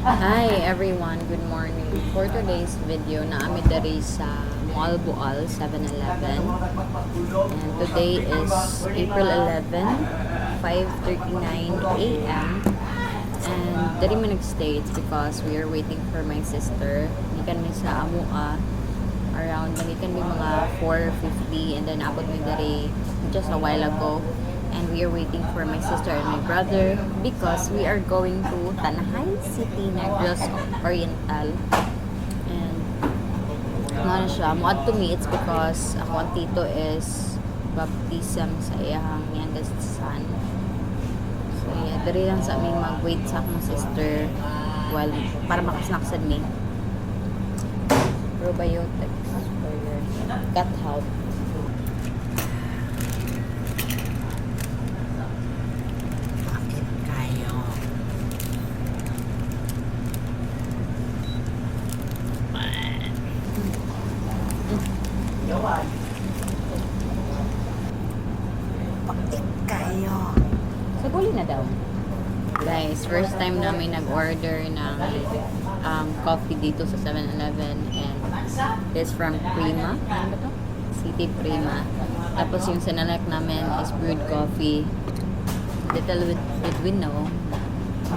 Hi everyone, good morning. For today's video, naa mi diri sa Moalboal 7-Eleven. And today is April 11, 5:39 a.m. And diri mi nagstay, it's because we are waiting for my sister. Gikan mi sa amoa around, nagikan mi mga 4:50 and then abot mi diri just a while ago. And we are waiting for my sister and my brother because we are going to Tanahay City, Negros Oriental. And ano siya, moadto mi, it's because ako ang tito is baptism sa iyang youngest son. So yeah, diri lang sa aming mag-wait sa akong sister while para makasnack sad mi. Probiotics for your gut health. Bakit kayo? Bakit kayo? Sa guli na daw. Guys, first time namin nag-order ng coffee dito sa 7-Eleven and it's from Prima. Ano ba to? City Prima. Tapos yung sinelect namin is brewed coffee. Little did we know,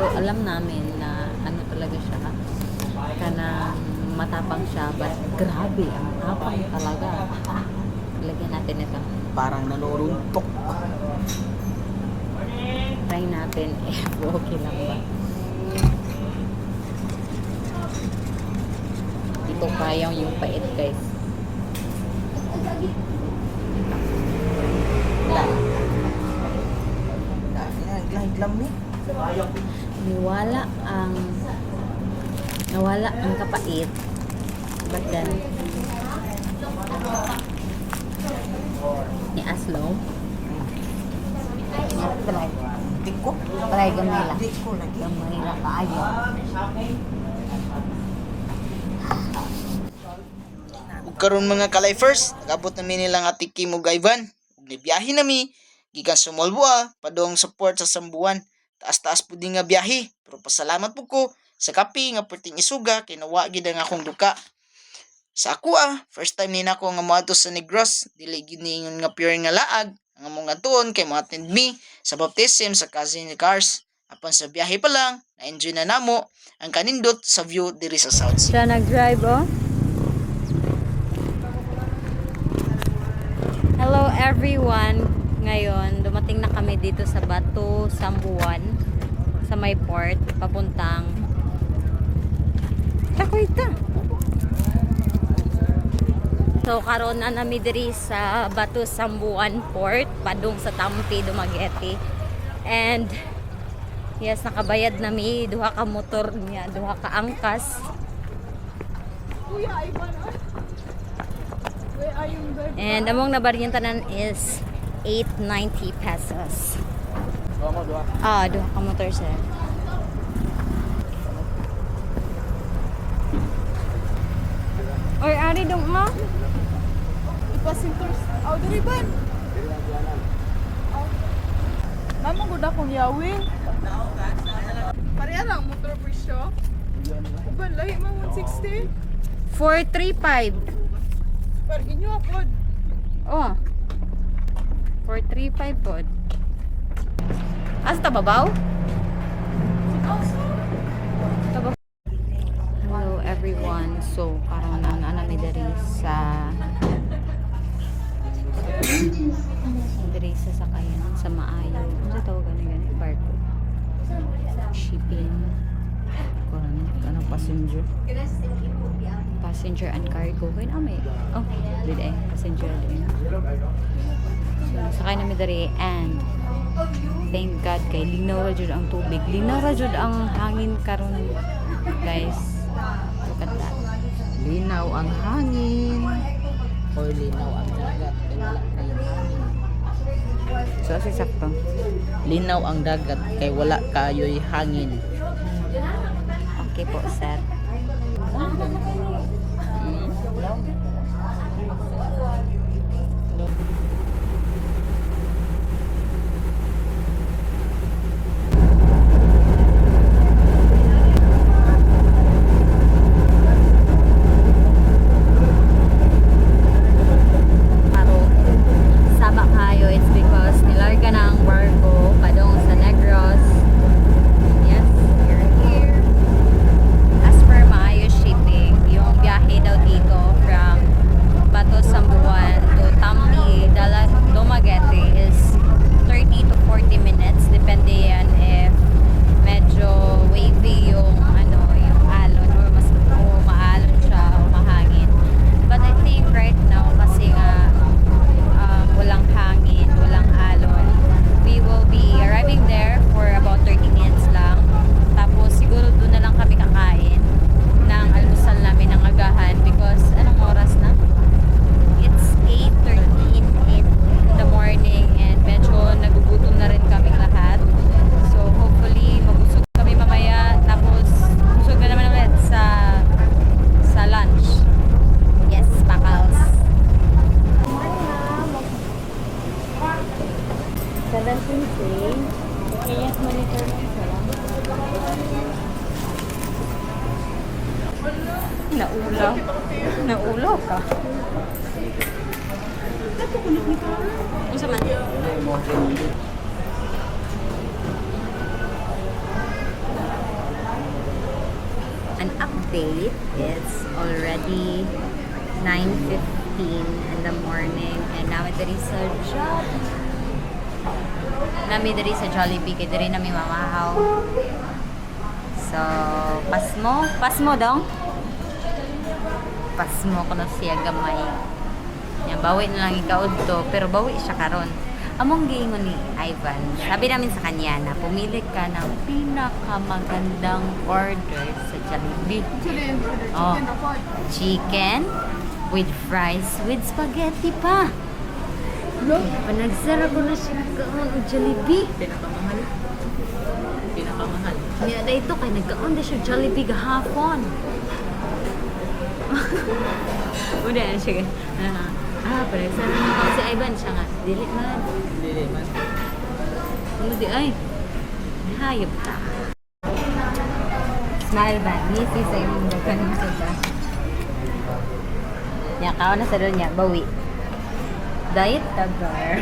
though alam namin na ano talaga siya, kanang matapang siya, but grabe, ang tapang talaga. Lagyan natin ito. Parang nanuruntok. Try natin if okay lang ba. Hindi ko kaya yung pait, guys. Wala. Naglam ni. Niwala ang nawala ang kapait. But then ni Aslo. Try. Di ko. Try gamay lang. Di ko lagi. Gamay lang kaayo. Ug karon, mga ka-lifers, nagabot na mi nilang Ate Kim ug Ivan. Ug nibiyahe na mi gikan sa Molboa padung sa port sa Sambuan. Taas-taas pud din nga biyahe, pero pasalamat pud ko sa kape nga perting isuga kay nawa gid ang akong duka. Sa ako first time ni nako nga moadto sa Negros, dili gid ningon nga pure nga laag ang among atuon kay mo-attend mi sa baptism sa cousin ni Cars. Apan sa biyahe pa lang, na-enjoy na namo ang kanindot sa view diri sa South Sea. Siya nag-drive, oh. Hello everyone. Ngayon, dumating na kami dito sa Bato, Sambuan, sa may port, papuntang Takoyta. So karon na nami diri sa Bato Sambuan Port, padung sa Tampi, Dumaguete. And yes, nakabayad na mi duha ka motor niya, duha ka angkas. And among nabaryan tanan is 890 pesos. Ah, duha ka motor, sir. Oy, ari dong ma. Ipasintors. Aw, diri ban. Mama gud akong yawi. Pareha lang motor presyo. Uban lahi man 160. 435. Par inyo apod. Oh. 435 pod. Asa ta babaw? Hello everyone. So karon na naa mi diri sa sakayan sa maayo. Ano sa tawag gani gani barko? Shipping, Kuan kanang passenger. Passenger and cargo. Kaya na may oh, dili eh passenger din. So sakay na mi diri and thank God kay linaw ra jud ang tubig. Linaw ra jud ang hangin karon, guys. Look at that. Linaw ang hangin. Or linaw ang dagat kay wala kayo hangin. So si sakto. Linaw ang dagat kay wala kayo'y hangin. Okay po, sir. Yes, monitor lang sila. Naulaw. Naulaw ka. Unsa man? An update. It's already 9:15 in the morning and naa mi diri sa Jollibee. Naa mi diri sa Jollibee kay diri nami mamahaw. So, pasmo, pasmo dong. Pasmo ko na siya gamay. Yan, bawi na lang ikaw to, pero bawi siya karon. Among giingon ni Ivan, sabi namin sa kanya na pumili ka ng pinakamagandang order sa Jollibee. Actually, yung order Oh. chicken or pork. Chicken with fries with spaghetti pa. No? Panagsara ko na siya nagkaon og Jollibee. Pinakamahal. Pinakamahal. Niya na ito kay nagkaon na siya Jollibee gahapon. Una na siya. Panagsara na ako si Ivan siya nga. Dili man. Dili man. Ano di ay? Hayop ka. Smile ba? Ngisi sa imong daghan mo sa ba? Nya kaon na sa doon niya, bawi. Diet tagar.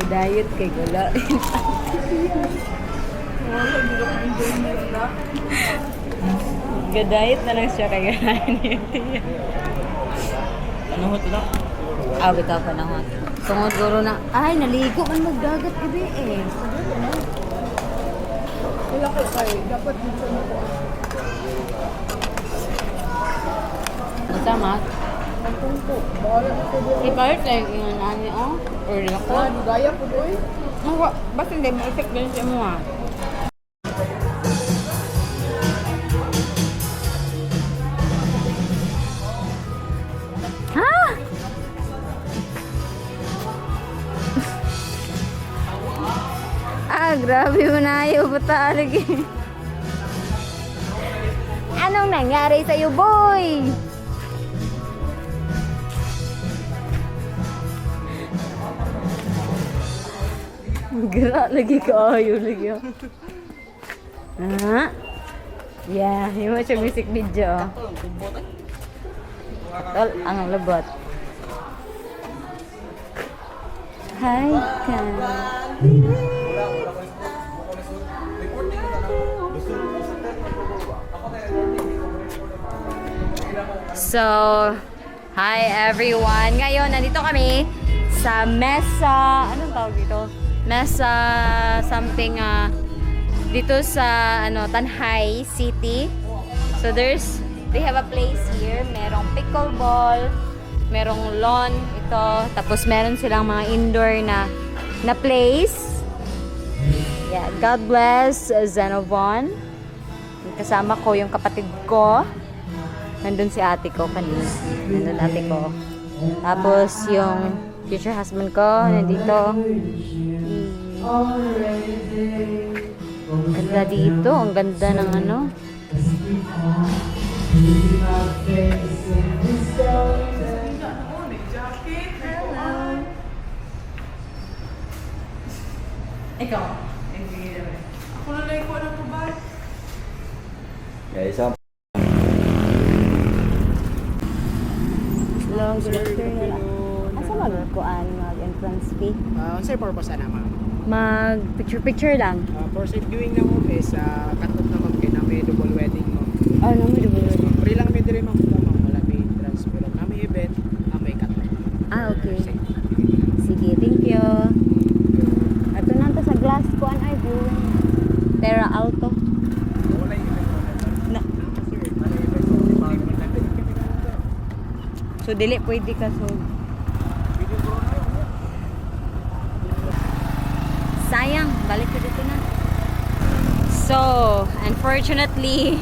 Diet kay gula. Wala, hindi ko enjoy na. Ga-diet na lang siya kay ganahan niya. Ano ho to? Ah, bitaw pa na Tungod guro na, ay, naligo man magdagat gabi eh. Wala ko kay dapat dito na ko. Tama. Nagtungko. Bahala na ko doon. Ipalit na yung ingon ani oh. Or ako. Ah, gaya po doon. Basta hindi mo effect ganun sa imo ah. Ha? Ah, grabe mo na ayaw ba lagi. Anong nangyari sa'yo, boy? Gra lagi kaayo lagi. Oh. Ah. Yeah, yung siya music video. Tol, ang labot. Hi, ka. So, hi everyone. Ngayon, nandito kami sa Mesa, anong tawag dito? Mesa something dito sa ano Tanjay City. So they have a place here, merong pickleball, merong lawn ito, tapos meron silang mga indoor na place. Yeah, God bless Zenovon. Kasama ko yung kapatid ko. Nandun si ate ko kanina. Nandun ate ko. Tapos yung future husband ko nandito. Ganda dito. Ang ganda ng ano. Ikaw. Ako na lang ko na po ba? Yeah, isa. Hello, good afternoon. Asa magkuan mag entrance fee? Unsay purpose ana, ma'am? Mag picture picture lang. For safe viewing na mo is cut-off na ma'am kay na may double wedding ma'am. Oh, no, may double wedding. Free lang may dire ma'am ma'am, wala may entrance pero na may event, may cut-off. Ah, okay. Sige, thank you. Ato na to sa glass kuan ay viewing. Terra Alto. Wala yung event. Na. Sir, wala yung event. So dili pwede ka so. Sayang, balik ko dito na. So, unfortunately,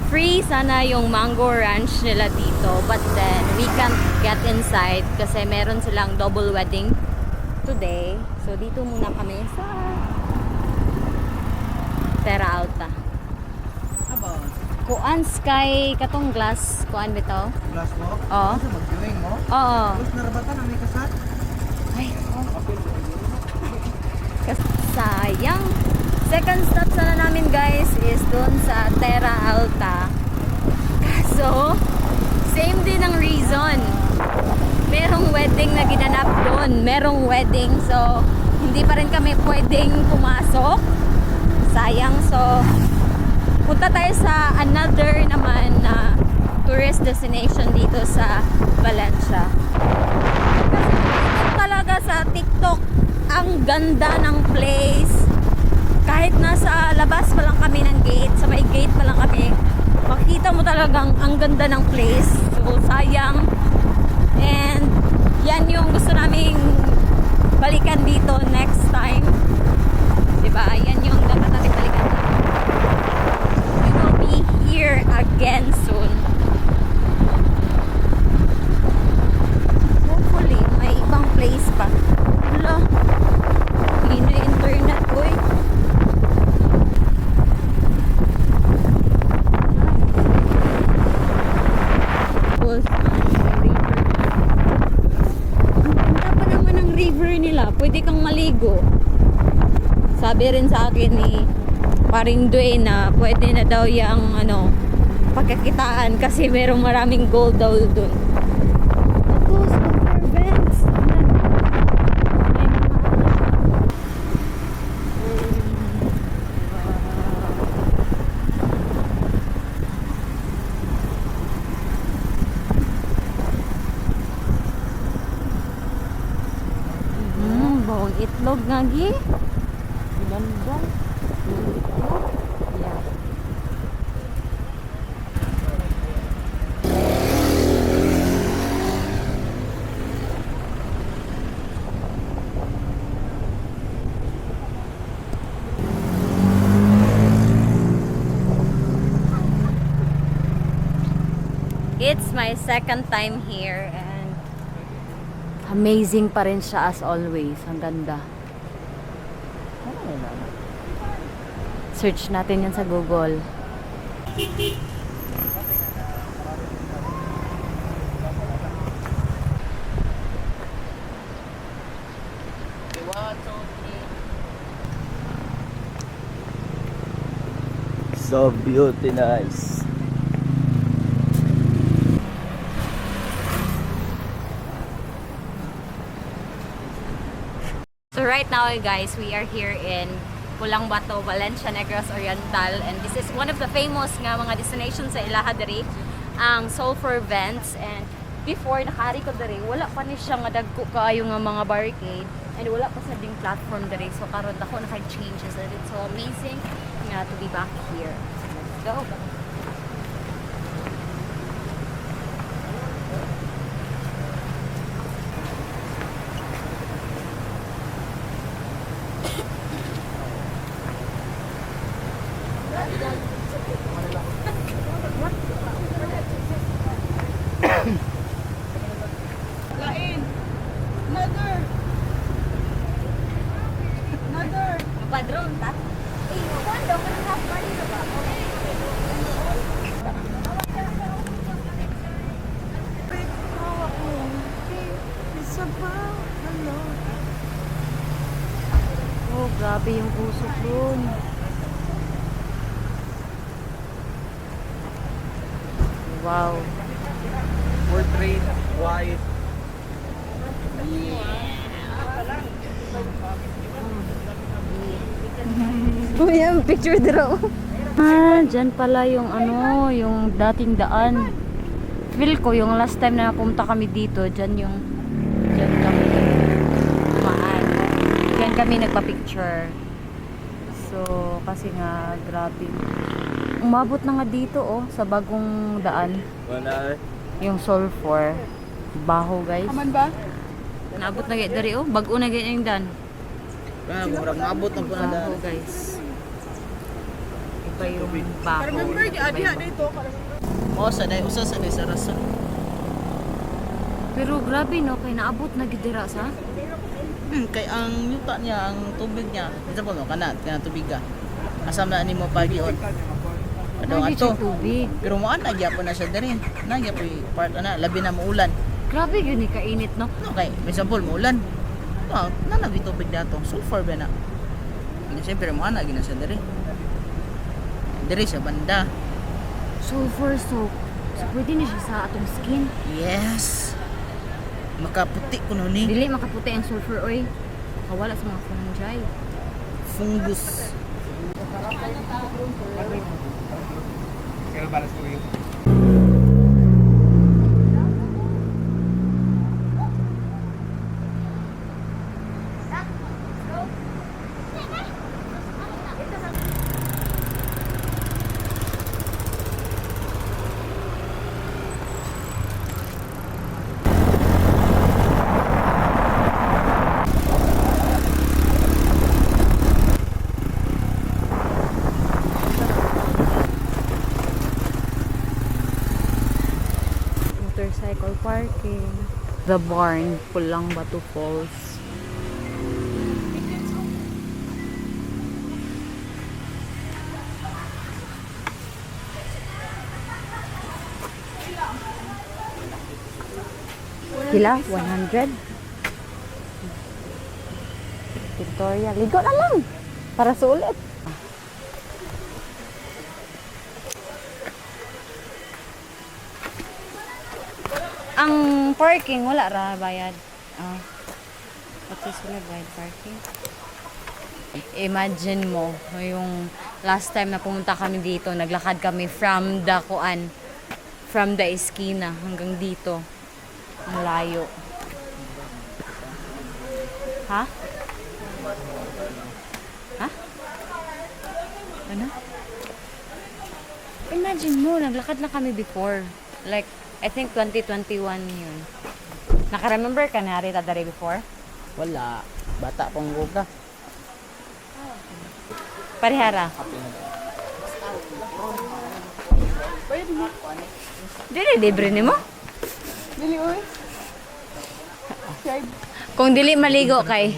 free sana yung Mango Ranch nila dito. But then, we can't get inside kasi meron silang double wedding today. So, dito muna kami sa Terra Alta. Kuan sky katong glass kuan bitaw? Glass mo? Oo. Ano mag-viewing mo? Oo. Tapos narabatan ang may kasat. Ay, oh. Kasi sayang. Second stop sana namin, guys, is doon sa Terra Alta. Kaso, same din ang reason. Merong wedding na ginanap doon. Merong wedding. So, hindi pa rin kami pwedeng pumasok. Sayang. So, punta tayo sa another naman na tourist destination dito sa Valencia. Kasi nakita talaga sa TikTok, ang ganda ng place. Kahit nasa labas pa lang kami ng gate, sa may gate pa lang kami, makita mo talagang ang ganda ng place. So, sayang. And yan yung gusto naming balikan dito next time. Diba? Yan yung dapat natin balikan dito. We will be here again soon. Hopefully, may ibang place pa. Wala. Hindi na internet, uy. Tapos, ang river. Ang ganda pa naman ng river nila. Pwede kang maligo. Sabi rin sa akin ni paring Dwayne na pwede na daw yung ano, pagkakitaan kasi merong maraming gold daw dun. Ito, sulfur vents. May mga ano siya. Buong itlog nga gi. Ginandong. Itlog. Yeah. It's my second time here and Amazing pa rin siya as always. Ang ganda. Search natin yan sa Google. Okay, one, two, three. So beauty nice. So right now, guys, we are here in Pulang Bato, Valencia, Negros Oriental, and this is one of the famous nga mga destinations sa Ilaha diri, ang Sulphur Vents. And before nakaari ko diri, wala pa ni siya nga dagko kaayo nga mga barricade and wala pa sa ding platform diri. So karon dako na kay changes and it's so amazing nga to be back here. So let's go. Lain. Another. Another. Padron ta. Eh, kuan daw man half money na ba? Oh, grabe yung usok dun. Wow. Portrait, white. Uy, picture draw. Ah, dyan pala yung ano, yung dating daan. Feel ko yung last time na pumunta kami dito, dyan kami dumaan. Dyan kami nagpa-picture. So, kasi nga, grabe. Umabot na nga dito, oh, sa bagong daan. Wala. Yung sulfur. Baho, guys. Aman ba? Naabot na gaya dari, oh. Bago na gaya yung daan. Ah, murag maabot na po na Baho, guys. Iba yung baho. Remember, Iba adi yung dito. Mo sa day usa sa day sa rason. Pero grabe no, kay naabot na gidira sa. Kay ang yuta niya, ang tubig niya. Example no, kana kana tubig ka. Asam na nimo pagion. Adong Lagi ato. siya tubig. Pero mo ana gyapon na siya diri. Na gyapon part ana labi na muulan. Grabe yun ni kainit no. No kay example muulan. No, na tubig dato. Sulfur ba na? Hindi siyempre mo ana gina sa diri. Diri sa banda. Sulfur soap. So, pwede na siya sa atong skin. Yes. Makaputi ko no ni. Dili makaputi ang sulfur, oy. Kawala sa mga fungi. Fungus. Motorcycle parking. The barn, Pulang Batu Falls. Pila? 100? Victoria, ligo na lang! Para sulit. Ang parking, wala ra bayad. Ah. Pati sila bayad parking. Imagine mo, yung last time na pumunta kami dito, naglakad kami from the kuan, from the Esquina hanggang dito. Ang layo. Ha? Ha? Ano? Imagine mo, naglakad lang kami before. Like, I think 2021 yun. Naka-remember ka na Rita Dare before? Wala. Bata pang guga. Parehara. Dili, libre ni mo. Dili oy. Kung dili maligo kay,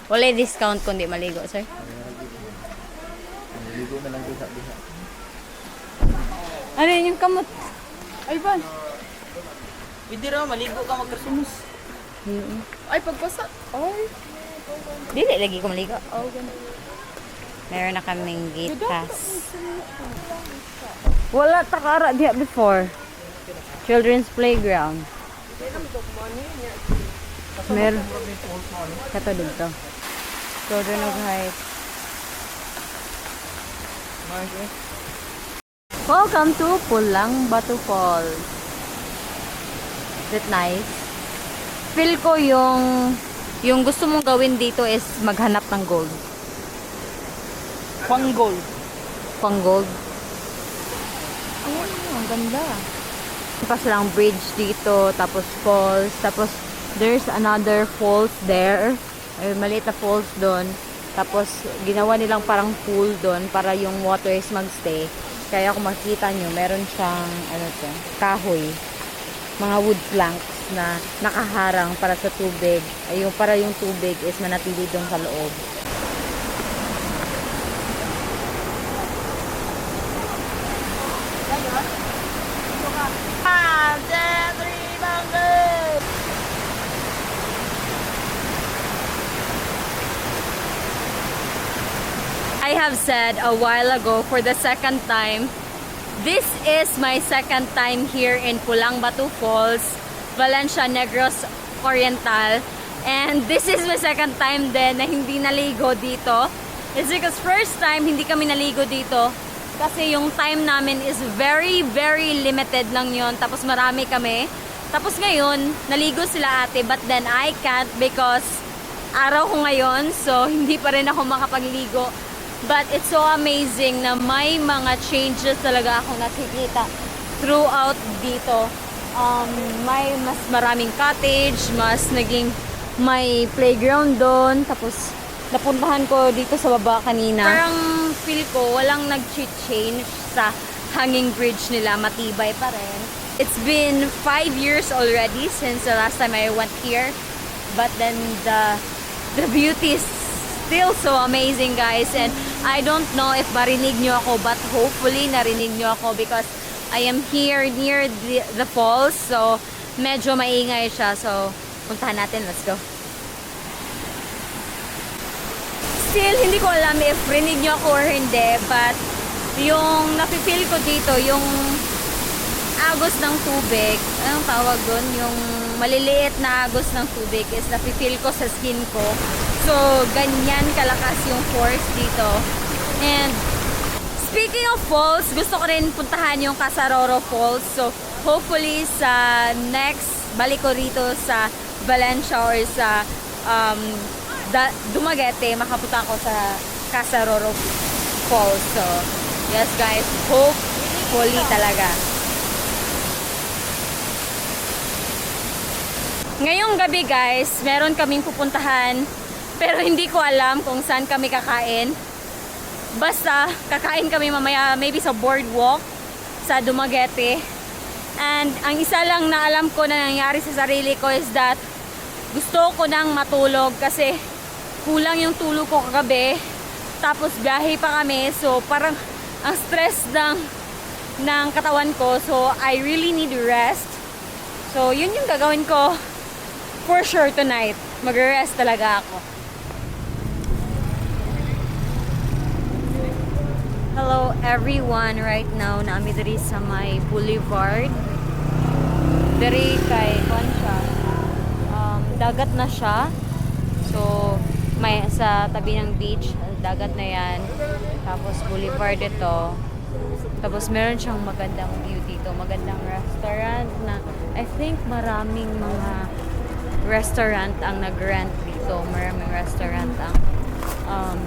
walay discount kung di maligo, sir. Ligo na lang sa diha. Ano yun yung kamot? Ay ban. Pwede raw maligo ka magkasumus. Ay pagpasa. Ay. Dili, lagi ko maligo. Oh, ganun. Meron na kaming gate pass. Wala takara diha before. Children's playground. Meron. Kato dito. Children of Height. Welcome to Pulang Batu Falls. Is it nice? Feel ko yung gusto mong gawin dito is maghanap ng gold. Panggol. Pang gold. Oh, ang ganda. Pa silang bridge dito, tapos falls, tapos there's another falls there. Ay, maliit na falls doon. Tapos ginawa nilang parang pool doon para yung water is magstay. Kaya kung makita nyo, meron siyang ano to, kahoy. Mga wood planks na nakaharang para sa tubig. Ay, yung para yung tubig is manatili doon sa loob. I have said a while ago for the second time, this is my second time here in Pulang Batu Falls, Valencia Negros Oriental. And this is my second time din na hindi naligo dito. It's because first time hindi kami naligo dito kasi yung time namin is very, very limited lang yon. Tapos marami kami. Tapos ngayon, naligo sila ate, but then I can't because araw ko ngayon, so hindi pa rin ako makapagligo. But it's so amazing na may mga changes talaga akong nakikita throughout dito. May mas maraming cottage, mas naging may playground doon, tapos napuntahan ko dito sa baba kanina. Parang feel ko walang nag-change sa hanging bridge nila, matibay pa rin. It's been 5 years already since the last time I went here. But then the beauty is still so amazing, guys, and I don't know if marinig nyo ako, but hopefully narinig nyo ako because I am here near the falls, so medyo maingay siya. So Puntahan natin. Let's go. Still, hindi ko alam if rinig nyo ako or hindi, but yung nafe-feel ko dito, yung agos ng tubig, anong tawag doon? Yung maliliit na agos ng tubig is nafe-feel ko sa skin ko. So, ganyan kalakas yung force dito. And speaking of falls, gusto ko rin puntahan yung Casaroro Falls. So, hopefully sa next balik ko rito sa Valencia or sa Dumaguete, makapunta ako sa Casaroro Falls. So, yes guys, hopefully talaga. Ngayong gabi guys, meron kaming pupuntahan pero hindi ko alam kung saan kami kakain. Basta, kakain kami mamaya maybe sa boardwalk sa Dumaguete. And ang isa lang na alam ko na nangyari sa sarili ko is that gusto ko nang matulog kasi kulang yung tulog ko kagabi. Tapos biyahe pa kami. So parang ang stress ng katawan ko. So I really need rest. So yun yung gagawin ko for sure tonight. Magre-rest talaga ako. Hello everyone. Right now, naami diri sa may boulevard. Diri kay kuan siya. Dagat na siya. So, may sa tabi ng beach, dagat na 'yan. Tapos boulevard ito. Tapos meron siyang magandang view dito, magandang restaurant na I think maraming mga restaurant ang nag-rent dito. Maraming restaurant ang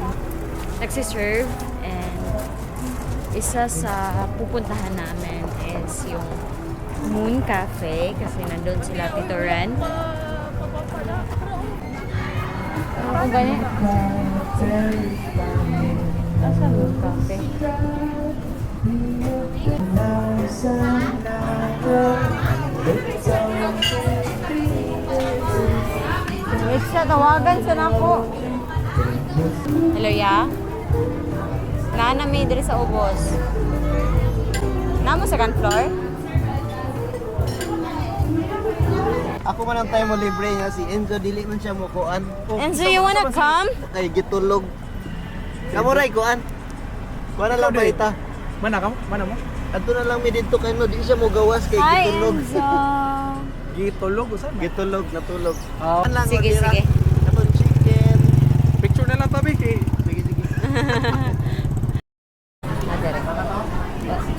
nagsiserve and isa sa pupuntahan namin is yung Moon Cafe kasi nandun sila Tito Ren. Ano gani? Asa Moon Cafe? Wait siya, tawagan sa nako. Hello, ya? Naa na may diri sa ubos. Naa mo second floor? Ako man ang time mo libre niya si Enzo dili man siya mo kuan. Oh, Enzo, you wanna come? Kay gitulog. Kamo ray kuan. Kuan na lang ba ita? Mana ka? Mana mo? Adto na lang mi didto kay no di siya mo gawas kay Hi, gitulog. Enzo. Gitulog usa na. Gitulog natulog. Ah. Kuan lang, Sige, ordera. sige. Katong chicken. Picture na lang tabi kay Sige sige. Madere.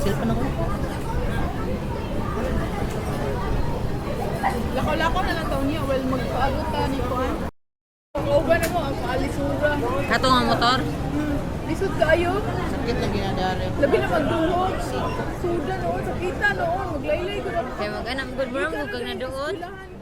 Cellphone ako. Lakaw-lakaw na lang taon niya. Well, magpaabot ta ni Kuan. Kauban na mo ang kaalisura. Kato nga motor? Lisod kayo. Sakit lang ginadari. Labi na magduhog. Suda noon, sakita noon. Maglaylay ko na. Kaya mag-anam, good morning, kag na doon. Eskwelahan.